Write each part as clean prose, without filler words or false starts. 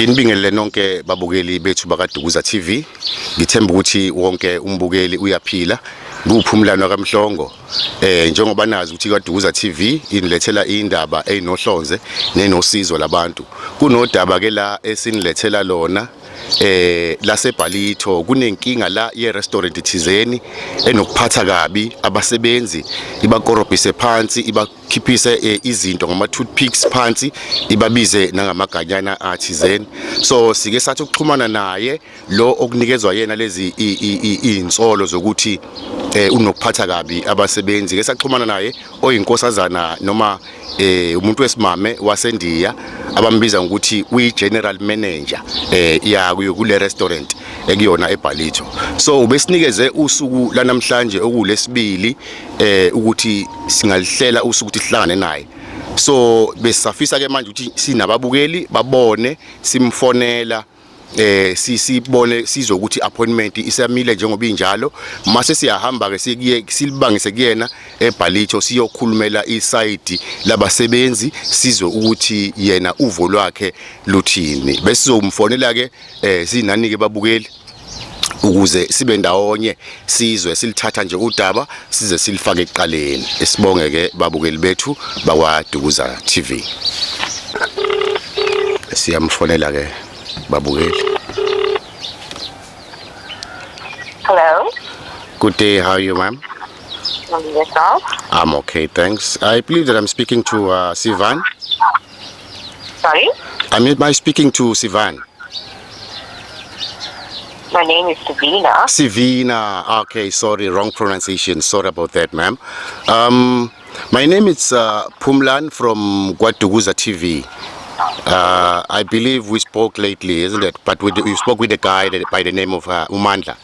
Nginibingelele nonke babukeli bethu bakaDukuza TV. Ngithemba ukuthi wonke umbukeli uyaphila. Nguphumlano kaMhlongo. Njengoba nazi ukuthi kaDukuza TV inilethela indaba ezinohlonze nenosizo labantu. Kunodaba ke la esinilethela lona laseBhalitho. Kunenkinga la ye restaurant thizeni enokuphatha kabi abasebenzi, ibakorobhise phansi, ibakhiphise izinto ngama toothpicks phansi, ibabize nangamaganyana athizeni. So sike sathi ukuxhumana naye lo okunikezwa yena lezi izinsolo zokuthi unokuphatha kabi abasebenzi. Ke saxhumana naye oyinkosazana noma umuntu wesimame waseNdiya abambiza ngokuthi uyi general manager ya kuyo kule restaurant ekuyona eBhalitho. So ubesinikeze usuku lanamhlanje okulesibili ukuthi singalihlela usuku ukuthi sihlangane naye. So besafisa ke manje ukuthi sinababukeli babone simfonela, sisibone sizwe ukuthi appointment isamile njengoba injalo, mase siyahamba ke siye silibangise kuyena eBhalitho, siyokhulumela iside labasebenzi, sizwe ukuthi yena uvo lwakhe luthini. Besizomfonela ke sinani ke babukeli ukuze sibe ndawonye, sizwe silithatha nje udaba size silifake ekuqaleni. Sibonge ke babukeli bethu bakwaDukuza TV. Siyamfonela ke babukeli. Hello. Good day, how are you, ma'am? And yourself? I'm okay, thanks. I believe that I'm speaking to Sivan. Sorry? Am I speaking to Sivan? My name is Savina. Sivina. Okay, sorry, wrong pronunciation. Sorry about that, ma'am. My name is Pumlan from Guaduguza TV. I believe we spoke lately, isn't it? But we spoke with a guy by the name of Umandla.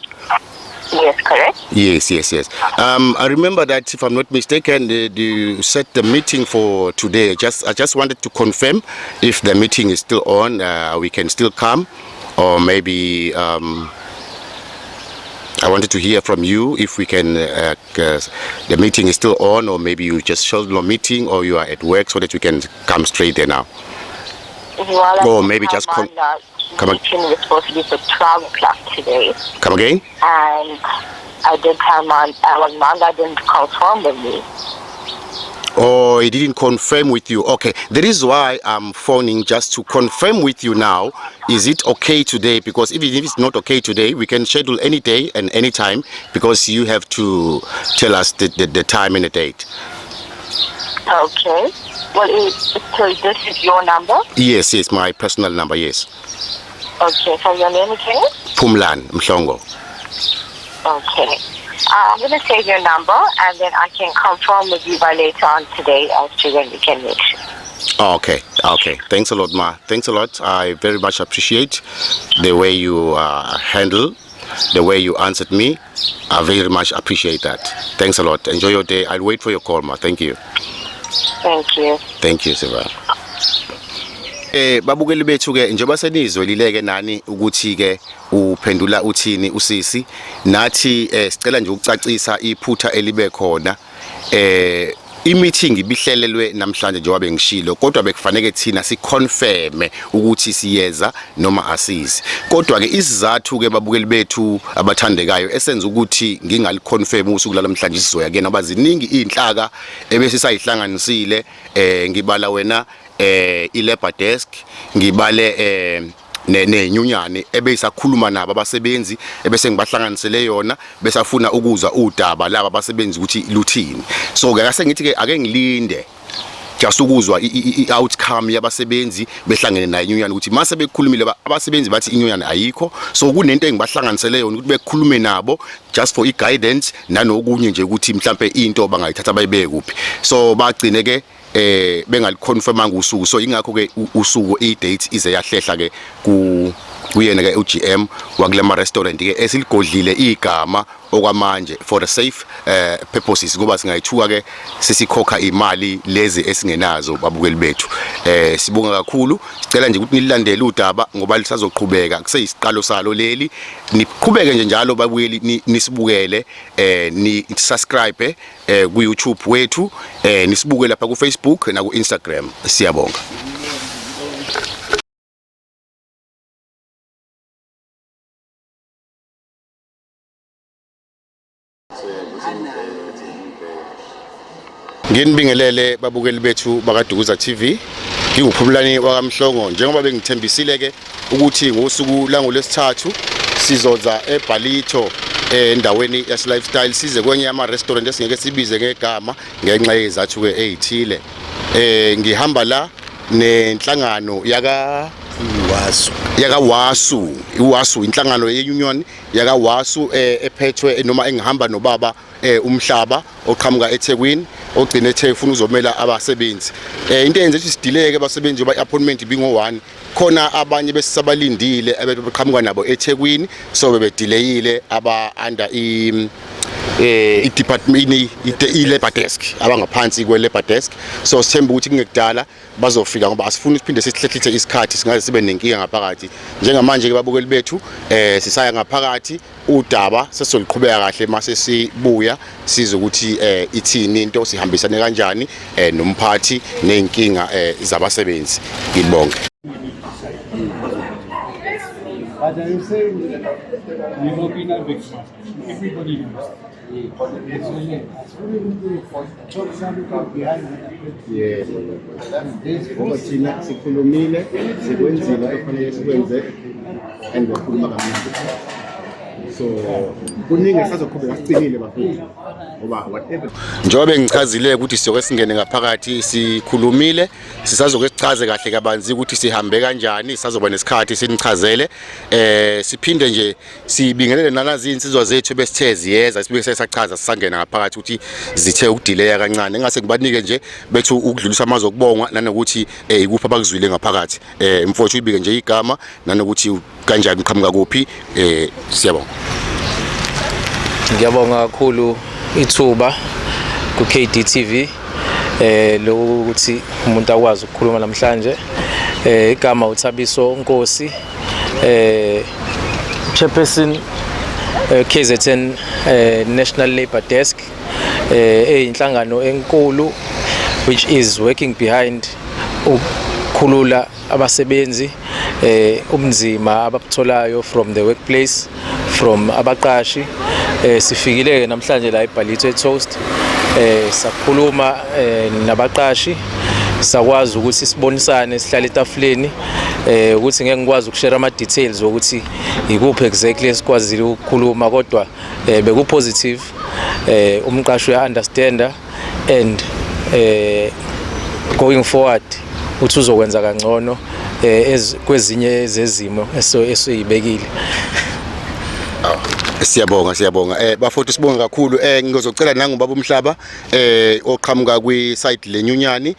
Yes, correct. Yes. I remember that, if I'm not mistaken, you set the meeting for today. I just wanted to confirm if the meeting is still on. We can still come, or maybe I wanted to hear from you if we can. The meeting is still on, or maybe you just schedule a meeting, or you are at work, so that we can come straight there now. Well, Or maybe just come meeting was supposed to be for 12 o'clock today. Come again? And I did tell Manda didn't confirm with me. Oh, he didn't confirm with you. Okay, that is why I'm phoning, just to confirm with you now. Is it okay today? Because if it's not okay today, we can schedule any day and any time, because you have to tell us the time and the date. Okay. Well, so this is your number? Yes, my personal number, yes. Okay, so your name again? Pumlan Mhlongo. Okay. I'm going to save your number, and then I can confirm with you by later on today as to when we can meet. Okay. Thanks a lot, Ma. Thanks a lot. I very much appreciate the way you handle, the way you answered me. I very much appreciate that. Thanks a lot. Enjoy your day. I'll wait for your call, Ma. Thank you. Thank you. Thank you, Siva. Babukeli bethu ke, njengoba senizwelile ke nani ukuthi ke uphendula uthini usisi, nathi sicela nje ukucacisa iphutha elibe khona. I-meeting ibihlelelwe namhlanje njengoba bengishilo, kodwa bekufanele thina siconfirme ukuthi siyeza noma asizi. Kodwa ke isizathu ke babukeli bethu abathandekayo esenza ukuthi ngingaliconfirm usuku lamhlanje sizoya ke, ngoba ziningi inhlaka ebese sayihlanganisile, ngibala wena i-labor desk, ngibale nenyunyane ebeyisakhuluma nabo abasebenzi ebese ngibahlanganisele yona, besafuna ukuzwa udaba laba abasebenzi ukuthi luthini. So ke ase ngithi ke ake ngilinde just ukuzwa i-outcome yabasebenzi behlangene nayo inyunyane, ukuthi mase bekhulumile abasebenzi bathi inyunyane ayikho. So kunento engibahlanganisele yona ukuthi bekhulume nabo just for i-guidance nanokunye nje ukuthi mhlambe into bangayithatha bayibeke kuphi. So bagcine ke bengaliconfirmanga usuku, so ingakho ke usuku i-date ize yahlehla ke ku kuyena ke uGM wakulema restaurant ke esiligodlile igama okwamanje for the safe purposes, kuba singayithuka ke sesikhokha imali lezi esingenazo. Babukeli bethu, sibonga kakhulu. Sicela nje ukuthi nilandele udaba ngoba lisazoqhubeka, kuseyisiqalo salo leli. Niqhubeke nje njalo babukeli, nisibukele, ni subscribe ku YouTube wethu, nisibuke lapha ku Facebook na ku Instagram. Siyabonga. Nginibingelele babukeli bethu bakaDukuza TV. NginguPhumlani wakaMhlongo, njengoba bengithembisile ke ukuthi ngosuku langolwesithathu sizoza eBallito, endaweni yase Lifestyle, size kwenye yama restaurant esingeke sibize ngegama ngenxa yezathu ke ezithile. Ngihamba la nenhlangano yaka Wasu. Yaka Wasu, iWasu, inhlangano ye-union yaka Wasu, ephethwe noma engihamba nobaba uMhlaba oqhamuka eThekwini, ogcina ethe ufuna uzomela abasebenzi. Into eyenza ukuthi sidelay-ke abasebenzi ngoba i-appointment ibingo-1, khona abanye besisabalindile abebeqhamuka nabo eThekwini, so bebedelayile aba under i i-department i-labor desk, abangaphansi kwe-labor desk. So sithemba ukuthi kungekudala bazofika ngoba asifuni siphinde sihlehlise isikhathi, singaze sibe nenkinga ngaphakathi. Njengamanje ke babukeli bethu, sisaya ngaphakathi, udaba sesizoliqhubeka kahle mase sibuya sizwe ukuthi ithini into, sihambisane kanjani nomphathi nezinkinga zabasebenzi. Ngibonge. But I'm saying we will be no victims. Everybody knows. Talk something behind. Yebo, ngoba thina sikhulumile, sikwenzile okufanele sikwenze and wakhuluma kamnandi, so kuningi esazoqhubeka sicinile bafethu ngoba whatever. Njengoba bengichazile ukuthi siyoke singene ngaphakathi, sikhulumile, sisazoke sichaze kahle kabanzi ukuthi sihambe kanjani, sisazoba nesikhathi sinichazele. Siphinde nje sibingelele nalazi insizwa zethu besithe ziyeza, sibuye sesachaza sisangena ngaphakathi ukuthi zithe ukudilaya kancane. Engase ngibanike nje bethu ukudlulisa amazwi okubongwa nanokuthi ikuphi abakuzwile ngaphakathi. Mfowethu, uyibike nje igama nanokuthi kanjani, uqhamuka kuphi. Siyabonga. Ngiyabonga kakhulu ithuba ku KDTV lokuthi umuntu akwazi ukukhuluma namhlanje. Igama uThabiso Nkosi, chairperson KZN National Labour Desk, eyinhlangano enkulu which is working behind ukukhulula abasebenzi ubunzima ababutholayo from the workplace, from abaqashi. Sifikile ke namhlanje la eBallito Toast, sakhuluma nabaqashi, sakwazi ukuthi sibonisane, sihlale etafuleni, ukuthi ngeke ngikwazi ukushare ama details ukuthi ikuphi exactly esikwazile ukukhuluma, kodwa beku positive. Umqashi uya understanda and going forward uthi uzokwenza kangcono kwezinye zezimo esiyibekile. Siyabonga, siyabonga. Bafowethu, sibonga kakhulu. Ngizocela nangubaba uMhlaba oqhamuka kwi side lenyunyani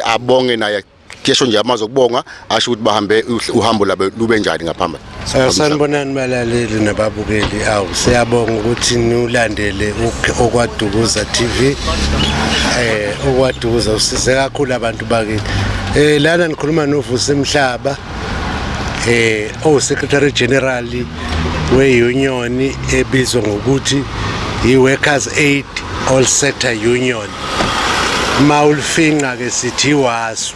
abonge naye, kesho nje amazwi okubonga, asho ukuthi bahambe uhambo labo lube njani ngaphambili. Sanibonani balaleli nababukeli. Awu, siyabonga ukuthi niulandele okwaDukuza TV. OkwaDukuza usize kakhulu abantu bakithi. Lana nikhuluma noVusi Mhlaba, o Secretary General we-union ebizwa ngokuthi i-Workers Aid All Sector Union. Mawulifinqa ke sithi iWASU.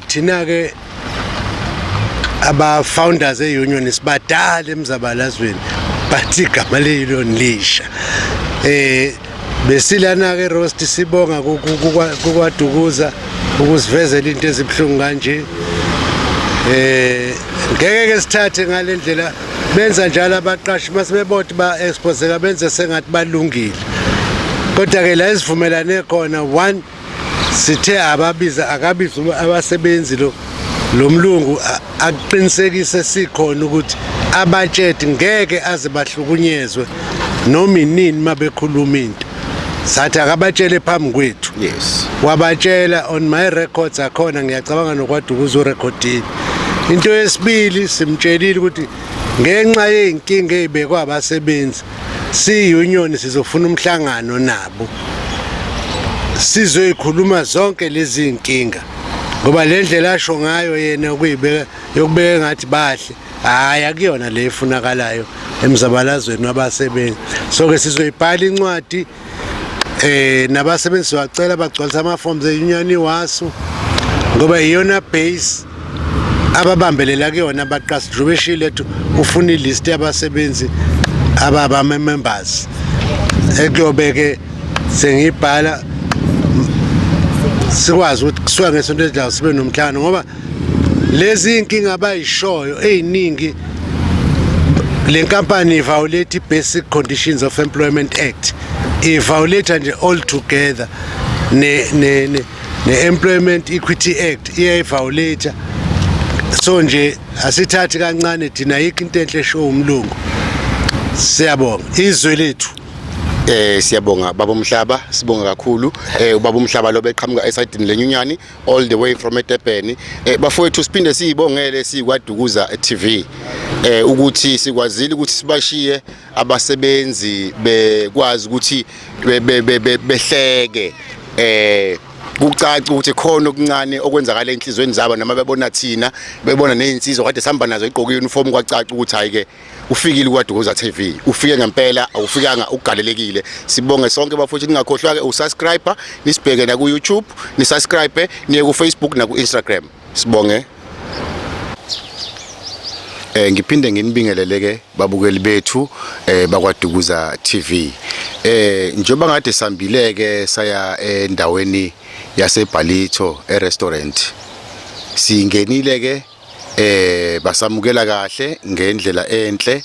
Thina ke aba founders e-union sibadala emzabalazweni, but igama le-union lisha. Besilana ke roast, sibonga kukwaDukuza ukusivezela into ezibhlungu kanje. Ngeke ke sithathe ngalendlela benza njalo abaqashi, mase bebodwa ba exposeka benze sengathi balungile, kodwa ke la esivumelane khona, one, sithe ababiza, akabiza abasebenzi lo mlungu akuqinisekise sikhona ukuthi abatshedi ngeke aze bahlukunyezwe noma inini mabekhuluma into. Sathi akabatshele phambi kwethu. Wabatshela on my records akhona, ngiyacabanga nokwaDukuza urekhodile. Into yesibili, simtshelile ukuthi ngenxa yey'nkinga ey'bekwe abasebenzi, siyi-union sizofuna umhlangano nabo, sizoyikhuluma zonke lezi iy'nkinga, ngoba le ndlela asho ngayo yena ukuyibeka yokubeka ngathi bahle, hhayi, akuyona le efunakalayo emzabalazweni wabasebenzi. So ke sizoyibhala incwadi nabasebenzi, siyacela bagcwalise ama-forms e-union iWASU, ngoba iyona base ababambelela kuyona abaqashi, njengoba eshilo ethi ufuna ilist yabasebenzi ababama-members. Ekuyobe-ke sengiyibhala sikwazi ukuthi kusuka ngesonto elizayo sibe nomhlangano, ngoba lezi inkinga abayishoyo eziningi, le nkampani i-violate i-Basic Conditions of Employment Act, i-violate nje all together ne-Employment Equity Act iyayi-violate. So nje asithathi kancane thina, ayikho into enhle esho umlungu. Siyabonga izwe lethu. Siyabonga baba umhlaba, sibonga kakhulu. Ubaba umhlaba lo beqhamuka esayidini lenyunyani all the way from eDurban. Bafowethu, siphinde siyibongele sikwaDukuza TV ukuthi sikwazile ukuthi sibashiye abasebenzi bekwazi ukuthi behleke, kucaca ukuthi khona okuncane okwenzakala enhlizweni zabo, noma bebona thina, bebona nezinsizwa kade sihamba nazo igqoke uniform, kwacaca ukuthi hayi ke, ufikile kwaDukuza TV, ufike ngempela, awufikanga ugalelekile. Sibonge sonke bafowethu. Ningakhohlwa ke usubscribe, nisibheke na ku YouTube, nisubscribe, niye ku Facebook na ku Instagram. Sibonge. Ngiphinde nginibingelele ke babukeli bethu bakwaDukuza TV. Njengoba ngade sambileke saya endaweni yaseBallito e-restaurant. Singenile ke, basamukela kahle ngendlela enhle,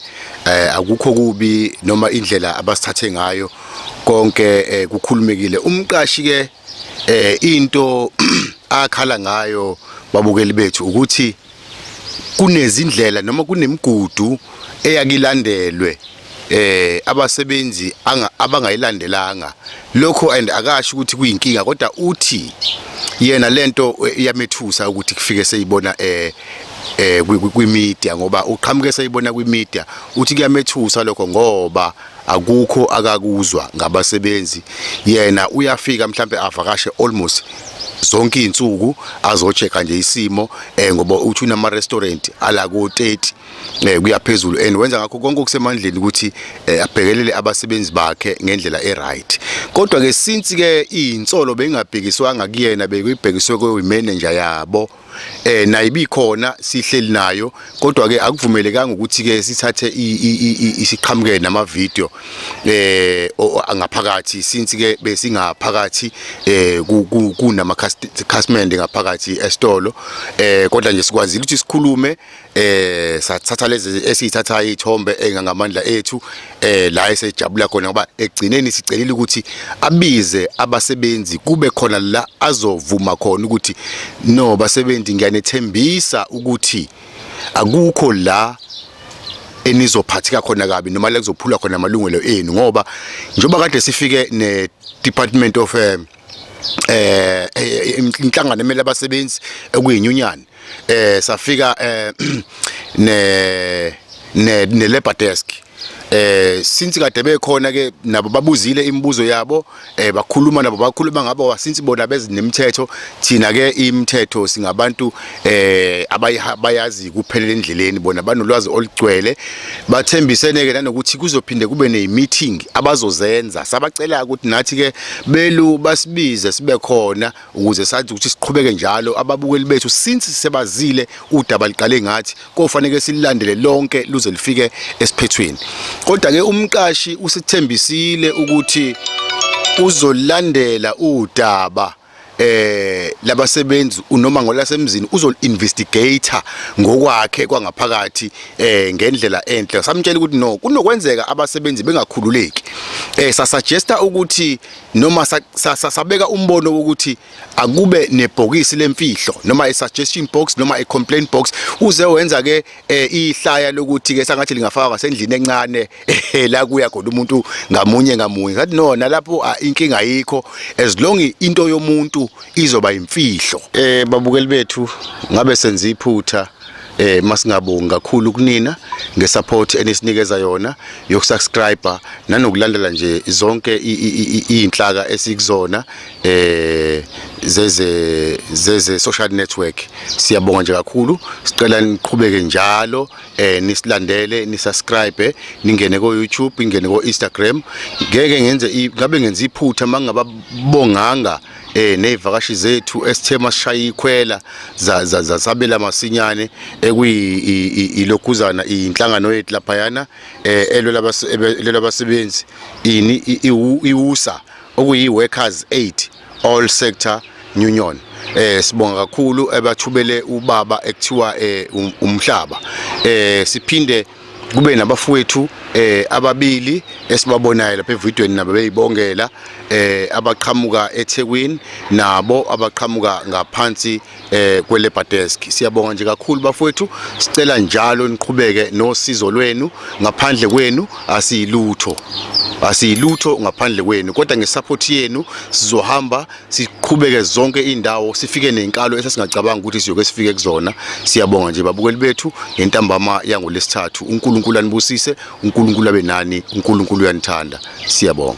akukho kubi noma indlela abasithathe ngayo, konke kukhulumekile. Umqashi ke, into akhala ngayo babukeli bethu ukuthi kunezindlela noma kunemigudu eyakilandelwe abasebenzi abangayilandelanga lokho, and akasho ukuthi kuyinkinga, kodwa uthi yena lento iyamethusa ukuthi kufike seyibona kwi-media, ngoba uqhamuke seyibona kwi-media. Uthi kuyamethusa lokho ngoba akukho akakuzwa ngabasebenzi. Yena uyafika mhlambe avakashe almost zonke izinsuku, azochecka nje isimo, ngoba uthi unama restaurant ala ko 30 kuya phezulu, and wenza ngakho konke okusemandleni ukuthi abhekelele abasebenzi bakhe ngendlela e-right. Kodwa ke since ke izinsolo bengabhekiswanga kuyena, bekuyibhekiswe kwi manager yabo, nayo ibikhona, sihleli nayo, kodwa ke akuvumelekanga ukuthi ke sithathe isiqhamuke nama video ngaphakathi, since ke besingaphakathi kunama customer ngaphakathi esitolo. Kodwa nje sikwazile ukuthi sikhulume, sathatha lezi esiyithatha izithombe engangamandla ethu la esejabula khona, ngoba egcineni sicelile ukuthi abize abasebenzi, kube khona la azovuma khona ukuthi no, basebenzi, ngiyanethembisa ukuthi akukho la enizophatheka khona kabi noma la kuzophulwa khona amalungelo enu, ngoba njengoba kade sifike ne Department of inhlangano emele abasebenzi okuyinyunyana, safika ne labor desk, since kade bekhona ke nabo babuzile imibuzo yabo, bakhuluma nabo, bakhuluma ngabo, since bona bezinemithetho. Thina ke imithetho singabantu abayazi kuphelela endleleni, bona banolwazi olugcwele. Bathembisene ke nanokuthi kuzophinde kube ne-meeting abazozenza. Sabacela ukuthi nathi ke belu basibize sibe khona ukuze sathi ukuthi siqhubeke njalo. Ababukeli bethu, since sebazile udaba liqale ngathi, kofanele silandele lonke luze lifike esiphethweni. Kodwa ke umqashi usithembisile ukuthi uzolandela udaba labasebenzi noma ngolasemzini, uzol-investigate ngokwakhe kwangaphakathi ngendlela enhle. Samtshela ukuthi no, kunokwenzeka abasebenzi bengakhululeki. Sasuggesta ukuthi noma sabeka umbono wokuthi akube nebhokisi lemfihlo noma a suggestion box noma a complaint box. Uze wenza ke ihlaya lokuthi ke sangathi lingafakwa ngasendlini encane la kuya khona umuntu ngamunye ngamunye. Sathi no, nalapho inkinga ayikho as long into yomuntu izoba imfihlo. Babukeli bethu, ngabe senza iphutha masingabongi kakhulu kunina ngesupport enisinikeza yona yokusubscribe nanokulandela nje zonke iy'nhlaka esikuzona. zeze social network. Siyabonga nje kakhulu, sicela niqhubeke njalo nisilandele, nisubscribe, ningene ko YouTube, ningene ko Instagram. Ngeke ngenze ngabe ngenza iphutha mangababonganga nezivakashi zethu esithe masishaya ikhwela zasabela masinyane ekuyi ilokuzana inhlangano yethu laphayana elwela abasebenzi, ini, iwusa, okuyi Workers 8 All Sector Union. Sibonga kakhulu abathubele ubaba ekuthiwa umhlaba. Siphinde kube nabafowethu ababili esibabonayo lapha evidweni, nabo beyibongela, abaqhamuka eThekwini, nabo abaqhamuka ngaphansi kwe-Labour Desk. Siyabonga nje kakhulu bafowethu, sicela njalo niqhubeke nosizo lwenu. Ngaphandle kwenu asiyilutho, asiyilutho ngaphandle kwenu, kodwa ngesupport yenu sizohamba siqhubeke zonke indawo, sifike nezinkalo esesingacabanga ukuthi siyoke sifike kuzona. Siyabonga nje babukeli bethu ngentambama yangolesithathu. UNkulunkulu anibusise, uNkulunkulu abe nani, uNkulunkulu uyanithanda. Siyabonga.